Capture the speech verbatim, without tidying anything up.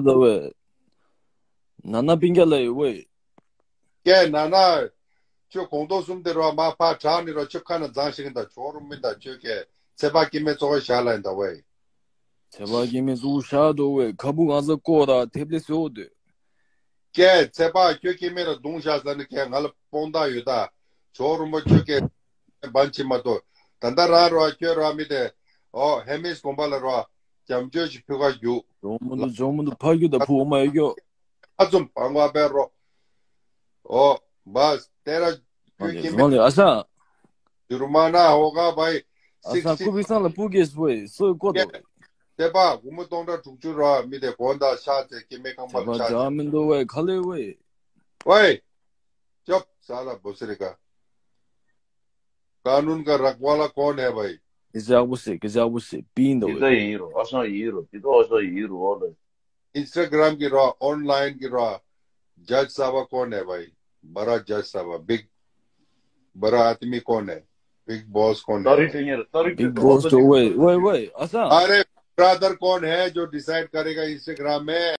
ད་ཝེ། ན་ན་པིང་རྒྱ་ལ་ཡོད་ཝེ། ཀྱེ་ན་ན། ཁྱོད་གོང་ཏོག་གསུམ་དེ་རོ་མ་ཕ་དྲག་ནི་རོ་ཁྱོད་ཁ་ན་མཛངས་ཤིག་ད་ཆོག་རུ་མི་ད་ཁྱོད་ཀྱེ་ཚེ་པ་སྐྱེ་མེད་ཚོགས་ཤ་ལ་ཡིན་ད་ཝེ། ཚེ་པ་སྐྱེ་མེད་ཚོགས་ཤ་དོ་ཝེ་ཁ་བུ་གང་ཟ་ཀོ་ད་ཐེབ་ལེ་སེ་འོ་དོ། ཀྱེ་ཚེ་པ་ཁྱོད་སྐྱེ་མེད་ར་རྡུང་ཤ་ཟ་ནི་ཀྱེ་ང་ལ་དཔང་རྟགས་ཡོད་ད། ཆོག་རུ་མོ་ཁྱོད་ཀྱེ་བན་ཆི་མ་ཏོ། ད་ད་རང་རོ་ཁྱོད་རོ་མི་དེ། ཨོ་ཧེ་མིས་དགོན་པ་ལ་རོ། རྒྱམ་ཆོས་ཤིག་ཕུལ་ཁ་རྒྱུག་ཇོ་མོ་འདུག་ཇོ་མོ་འདུག་ཕ་རྒྱུ་དང་བུ་འོ་མ་ཡོད་རྒྱུ། ཨ་ཙུམ་བང་བ་པེ་རོ། ཨོ། བས་ཏེ་ར། ཨ་ནི་ཁྱོད་ཀྱི་ཟོང་ལེ་ཨ་ས། ཇུར་མ་ན་ཧོ་ག་བའི། ཨ་ས་སིག་སིག་ཀུ་བི་སང་ལ་པུ་གེ་སི་བའི་སོའི་ཀོ་དོ། ཏེ་པ་སྒོར་མོ་སྟོང་ཕྲག་དྲུག་ཅུ་རོ་མི་དེ་གོན་ད་ཤ་ཚེ་སྐྱེ་མེད་ཁང་པ་ལ་ཆ་ཚེ། མི་འདུག་བའི་ཁ་ལེ་བའི། ཝའི། ཅོབ་ས་ལ་བོ་སི་རི་ཀ། ཀ་ནུན་ཀ་རག་ཝ་ལ་ཀོན་ཧེ་བའི། ཀི་ཇག་བོ་སི་ཀི་ཇག་བོ་སི་པིན་འདུག་བའི། ཡིན་རོ་ཨ་ས་ཡིན་རོ་ཏི་ཏོ་ཨ་ས་ཡིན་རོ་ཨོ་ལེ། Instagram की रहा, online की रहा, जज साहबा कौन है भाई? बड़ा जज साहबा, बिग, बड़ा आदमी कौन है? बिग बॉस कौन है? तारीख नहीं है, तारीख बिग बॉस तो वही वही वही असा। अरे ब्रदर कौन है जो डिसाइड करेगा इंस्टाग्राम में?